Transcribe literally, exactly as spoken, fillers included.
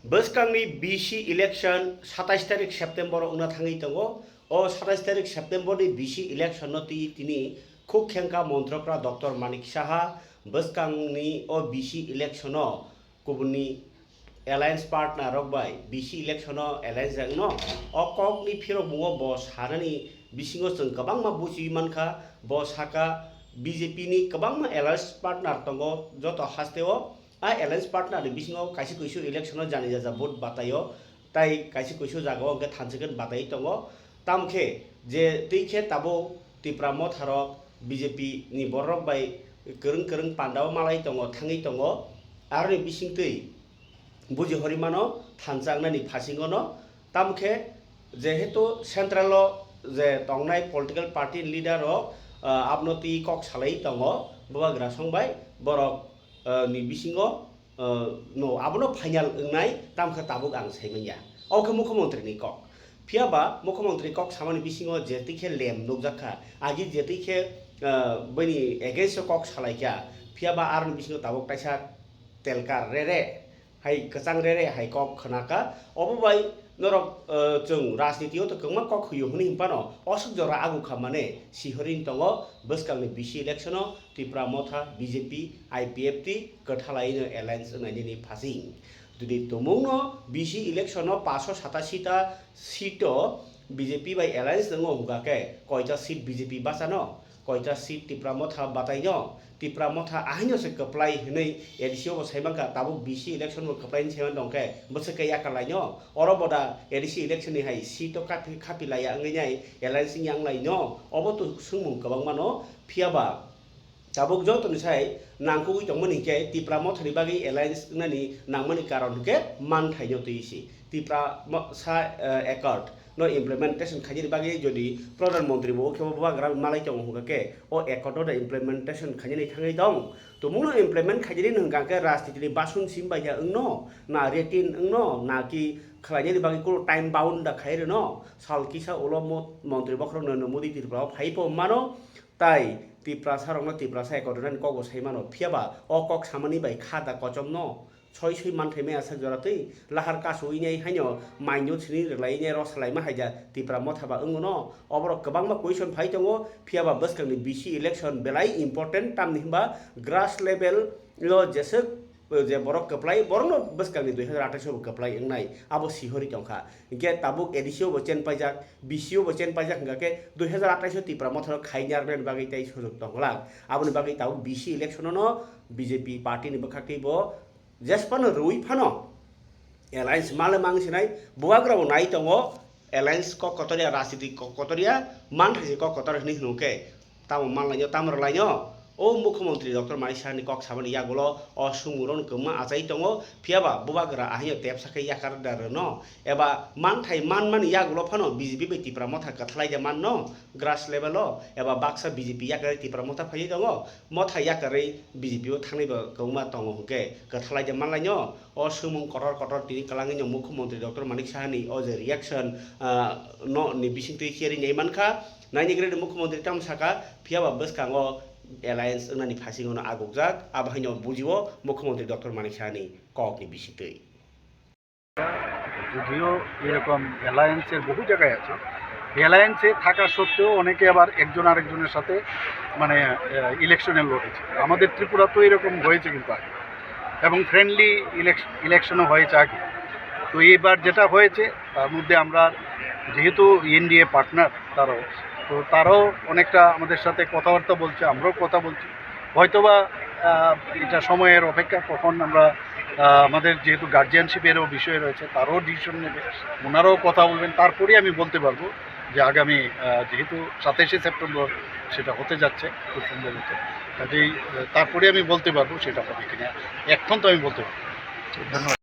Bwskangni B C election satais tarik September o wngna thangwi tongo. O satais tarik September ni B C election no twi tini khuk khengkha montrokra Doctor Manik Saha bwskangni o B C election o kubunni alliance partner rok bai B C election o alliance rok no o kok ni phirok bungo bo sanani bisingo chwng kwbangma buchiwi mankha. Bo saka B J P ni kwbangma alliance partner tongo joto haste o. A alliance partner ni bisingo kaisa kuisu election o jani jaja vote bataio, tai kaisa kuisu jaga o hwnkhe thanchikon batai tongo. Tamo khe je twi khe tabuk Tipra Motha rok B J P ni borok bai kwrwng kwrwng panda o malai tongo, thangwi tongo. Aroni bisingtwi buji hori mano thansa wngnani phasingo no. Tamo khe jehetu central o je tongnai political party leader rok, ah, abono twi kok salai tongo bubagra song bai borok ah, ni bisingo, ah, no, abono final wngnai, tamo khe tabuk ang sai manya. Obo khe mukhyamantri ni kok. Phiya ba mukhyamantri kok samani bisingo je twi khe lem nukjak kha, agi je twi khe, ah, bini against o kok salai kha, phiya ba aroni bisingo tabuk kaisa telkar re re hai kwchang re re hai kok khna kha. Obo bai norok, ah, chwng rajniti o to kwbangma kok huio hwnwi hwn phano oswk jora agu kha mane sihorwi tongo bwskangni B C election o Tipra Motha, B J P, I P F T kwthalaino alliance wngnai nini phasing. Jodi tumungno B C election o paanso satasi ta seat o B J P bai alliance wngo hwnkha khe koita seat B J P bachano, koita seat Tipra Motha bataino, Tipra Motha ahaino se kwplai hwnwi A D C o bo sai mankha, tabuk B C election bo kwplai hwnwi sai man tong khe bwswk khe yakar laino, oro bo da A D C election ni hai seat o kapi-, khapi laiya wngwi nai alliance wngya wng laino, obo to swngmung kwbangma no, phiya ba tabuk jotoni sai nangkukwi tongmani hinkhe Tipra Mothani bagwi alliance wngnani nangmani karon hinkhe manthaino twi se Tipra mo-, sa, eh, accord no implementation khainani bagwi jodi Pradhan Mantri bo khe bo bubagra malai tongo hwnkha khe o accord no da implementation khainani thangwi tong. Tumungno implement khainani hwnkha khe rajnitini basun sim bai ya wngno, na routine wngno, na ki khlainani bagwi kunu time bound da khai rwno, sal kisa ulo mo-, montri bokhorok Narendra Modi Tripura o phai po mano. Tai Tiprasa rokno Tiprasa accord rwnani kokbo sai mano, phiya ba o kok samani bai kha da kochomno soi soi manthai maya sak jora twi lahar kasu wngnai haino maindo sini rwlai wngnai rw salaima hai ja Tipra Motha ba wngno. Oborok kwbangma question phai tongo, phiya ba bwskangni B C election belai important, tamni hwnba grass level o jeswk je borok kwplai, borokno bwskangni dui hazar athais o bo kwplai wngnai, abo sihori tongkha. Hinkhe tabuk A D C o bo chen paijak, B C o bo chen paijak, hwnkha khe dui hazar athais o Tipra Mothano khaina rwnani bagwi tei sujok tongglak. Aboni bagwi tabuk B C election o no B J P party ni bwkhak tei bo jesphano rwui phano alliance male mang sinai bubagra bo nai tongo, alliance kok kotor ya, rajniti kok kotor ya, manthaisi kok kotor hinwi hwnkhe. Tamo manlainw, tamo rwlainw, o Mukhyamantri Doctor Manik Sahani kok samani yagulo o sumung rokno kwbangma achai tongo, phiyaba bubagra ahaino tepsa khe yakar da rwno, eba manthai manmani yagulo phano B J P bai Tipra Motha kwthalai da manno grass level o, eba baksa B J P yakarwi Tipra Motha phaiwi tongo, Motha yakarwi B J P o thangnai bo kwbangma tongo hwnkhe kwthalai da manlainw, o sumung kotor kotor tini kwlangwino Mukhyamantri Doctor Manik Sahani o je reaction, ah, no ni bisingtwi cherwi nai mankha. Naini gre Mukhyamantri tamo saka, phiyaba bwskango alliance wngnani phasingono agukjak, abo haino bujio Mukhyamantri Doctor Manik Sahani kokni bisingtwi. যদিও এরকম অ্যালায়েন্সের বহু জায়গায় আছে, অ্যালায়েন্সে থাকা সত্ত্বেও অনেকে আবার একজন আরেকজনের সাথে মানে, আহ, ইলেকশনে লড়েছে। আমাদের ত্রিপুরা তো এরকম হয়েছে কিন্তু আগে, এবং ফ্রেন্ডলি ইলেকশ-, ইলেকশনও হয়েছে আগে। তো এইবার যেটা হয়েছে, তার মধ্যে আমরা যেহেতু এনডিএ পার্টনার তারাও, তো তারাও অনেকটা আমাদের সাথে কথাবার্তা বলছে, আমরাও কথা বলছি। হয়তোবা, আহ, এটা সময়ের অপেক্ষা, কখন আমরা, আহ, আমাদের যেহেতু গার্জিয়ানশিপেরও বিষয় রয়েছে, তারাও ডিসিশন নেবে, ওনারাও কথা বলবেন, তারপরেই আমি বলতে পারবো যে আগামী, আহ, যেহেতু সাতাশে সেপ্টেম্বর সেটা হতে যাচ্ছে খুব সম্ভবত, কাজেই, আহ, তারপরে আমি বলতে পারবো সেটা হবে কিনা, এখন তো আমি বলতে পারবো না। ধন্যবাদ।